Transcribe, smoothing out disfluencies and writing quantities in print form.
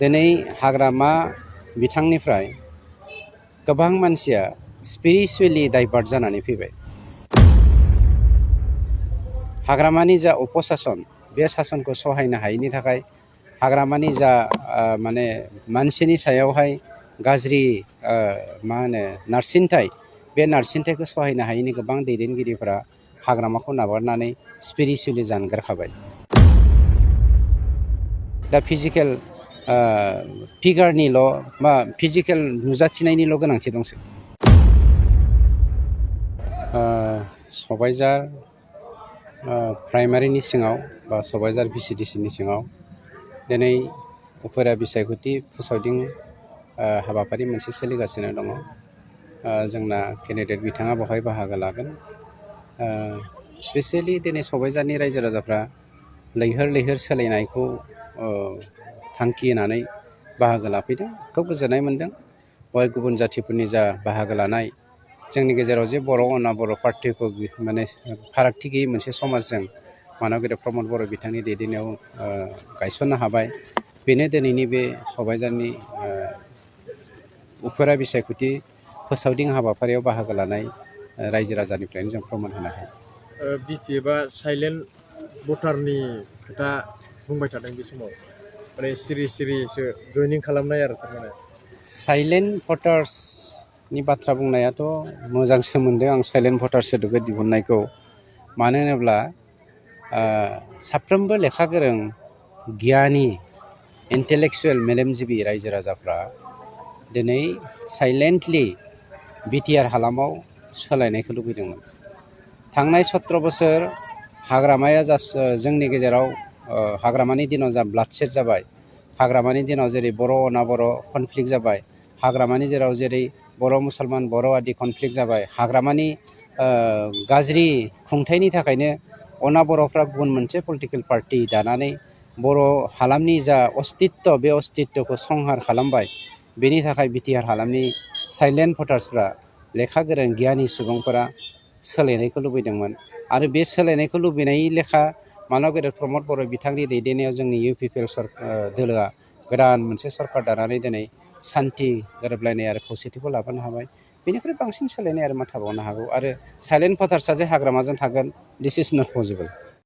दिनै हाग्रामा बिथांनिफ्राय गोबां मानसिया स्पिरिचुवेलि डाइभार्ट जानानै फैबाय। हाग्रामानि जा अपसासन बे सासनखौ सहायनो हायैनि थाखाय हाग्रामानि जा माने मानसिनि सायावहाय गाज्रि नारसिनथाय बे नारसिनथायखौ सहायनो हायैनि गोबां दैदेनगिरिफोरा हाग्रामाखौ नागारनानै स्पिरिचुवेलि जानगारखाबाय। दा फिजिकेल फिगारनिल' बा फिजिकेल नुजाथिनायनिल' गोनांथि दंसै। सबायझार प्राइमारिनि सिङाव बा सबायझार VCDCनि सिङाव दिनै उफेरा बिसायख'थि फोसावदिं हाबाफारि मोनसे सोलिगासिनो दङ। जोंना केन्डिडेट बिथाङा बेवहाय बाहागो लागोन। स्पेसियेलि दिनै सबायझारनि रायजो राजाफ्रा लैहोर लैहोर सोलायनायखौ थांखि होनानै बाहागो लाफैदों। खोब गोजोननाय मोन्दों। बेवहाय गुबुन जाथिफोरनि जा बाहागो लानाय, जोंनि गेजेराव जे बर' अना-बर' पार्टिखौ माने फारागथि गैयै मोनसे समाजजों मानव गेदेर प्रमद बर' बिथांनि दैदेननायाव गायसननो हाबाय। बेनो दिनैनि बे सबायझारनि उफेरा बिसायख'थि फोसावदिं हाबाफारियाव बाहागो लानाय रायजो राजानिफ्रायनो जों फोरमान होनो हायो। BP एबा साइलेन्ट भटारनि खोथा बुंबाय थादों बे समाव, माने सिरि सिरिसो जयनिं खालामनाय आरो थारमाने। साइलेन्ट भटार्सनि बाथ्रा बुंनायाथ' मोजांसो मोनदों आं साइलेन्ट भटार्स सोदोबखौ दिहुननायखौ। मानो होनोब्ला साफ्रोमबो लेखा गोरों गियानि इन्टेलेक्सुवेल मेलेमजिबि रायजो राजाफ्रा दिनै साइलेन्टलि BTR हालामाव सोलायनायखौ लुबैदोंमोन। थांनाय 17 बोसोर हाग्रामाया जोंनि गेजेराव हाग्रामानि दिनाव जा ब्लाडसेड जाबाय, हाग्रामानि दिनाव जेरै बर' अना बर' कनफ्लिक्ट जाबाय, हाग्रामानि जेराव जेरै बर' मुसलमान बर' आदि कनफ्लिक्ट जाबाय, हाग्रामानि गाज्रि खुंथायनि थाखायनो अना बर'फ्रा गुबुन मोनसे पलिटिकेल पार्टि दानानै बर' हालामनि जा अस्तित्व बे अस्तित्वखौ संहार खालामबाय। बेनि थाखाय BTR हालामनि साइलेन्ट भटार्सफ्रा लेखा गोरों गियानि सुबुंफोरा सोलायनायखौ लुबैदोंमोन। आरो बे सोलायनायखौ लुबैनाय लेखा मानव गेदेर प्रमद बर' बिथांनि दैदेननायाव जोंनि UPPL दोलोआ गोदान मोनसे सरकार दानानै दिनै सान्थि, गोरोबलायनाय आरो खौसेथिखौ लाबोनो हाबाय। बेनिफ्राय बांसिन सोलायनाय आरो मा थाबावनो हागौ। आरो साइलेन्ट भटार्सआ जे हाग्रामाजों थागोन, दिस इज नट पसिबल।